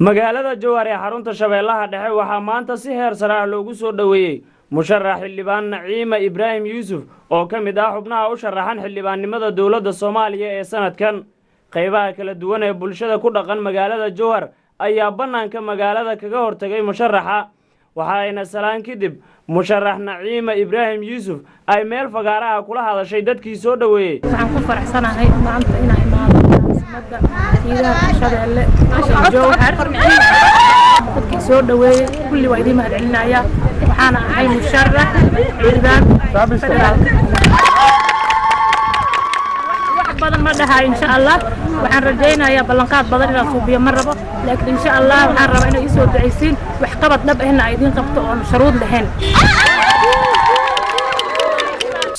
Magaalada Jowhar ee xarunta Shabeellaha Dhexe waxaa maanta si heer sare ah loogu soo dhoweeyey musharax xildhibaan Naciima Ibraahim Yuusuf oo ka mid ah xubnaha u sharaxan xildhibaannimada dowladda Soomaaliya ee sanadkan. Qaybaha kala duwan ee bulshada ku dhaqan magaalada Jowhar ayaa bannaanka magaalada kaga hortagay musharaxa, waxa ayna salaan kadib musharax Naciima Ibraahim Yuusuf ay meel fagaaraha kula hadashay dadkii soo dhoweeyey. Waxaan ku faraxsanahay maanta inaan imaado caasimadda Hiidaha Shabeelle, Jowhar. Dadkii soo dhoweeyey kulli waa idiin mahadcelinayaa. Waxaana ahay musharax xildhibaan federaalka. Wax badan ma dhaha. Insha Allah waxaan rajaynayaa ballanqaad badan inaan suubiyo ma rabo, laakiin insha Allah waxaan rabaa inay isoo ducaysiin, waxqabad dhab ahna ay idiin qabto oon shuruud lahayn.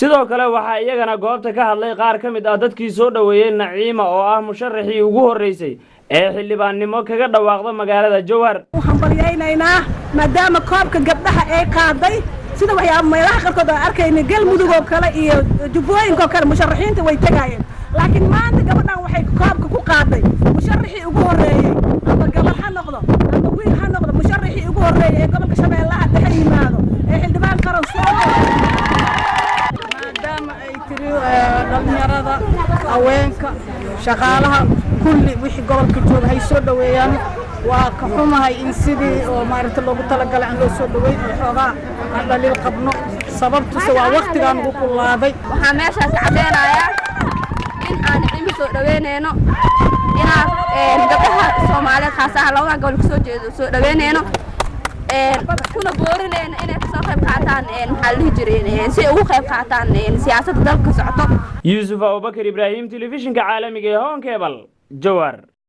Sidoo kale waxaa iyagana goobta ka hadlay qaar ka mid ah dadkii soo dhoweeyey Naciima oo ah musharaxii ugu horreysay ee xildhibaannimo kaga dhawaaqda magaalada Jowhar. Waxaan baryaynaynaa maadaama koobka gabdhaha ay qaaday, sida waxyaaba meelaha qaarkood aan arkayna, Galmudug oo kale iyo Jubbooyinka oo kale, musharaxiinta way tegaayeen, laakiin maanta gabadhan waxay koobka ku qaaday musharaxii ugu horreeyey, ama gabar ha noqdo ama wiil ha noqdo, musharaxii ugu horreeyey ee gobolka Shabeellaha Dhexe yimaado ee xildhibaan qaran soo galo. Maadaama ay tiri dhallinyarada, haweenka, shaqaalaha, kulli wixii gobolka jooga hay soo dhoweeyaan, waa ka xumahay in sidii oo maaragta loogu talagalay aan loo soo dhoweyn oo xoogaa aan dhaliil qabno, sababtuse waa waktigaan ugu kulaaday. Waxaa meeshaas caddeynayaa in aan Naciimo soo dhoweynayno, inaan gabdhaha Soomaaliyeed, khaas ahaan labadan gobol kasoo jeedo, soo dhoweynayno, kuna boorinayno inay kasoo qayb qaataan, maxaa la dhihi jiray, si ay ugu qayb qaataan siyaasadda dalka socoto. Yuusuf Abubakar Ibraahim, telefishinka caalamiga ee Honkebal, Jowhar.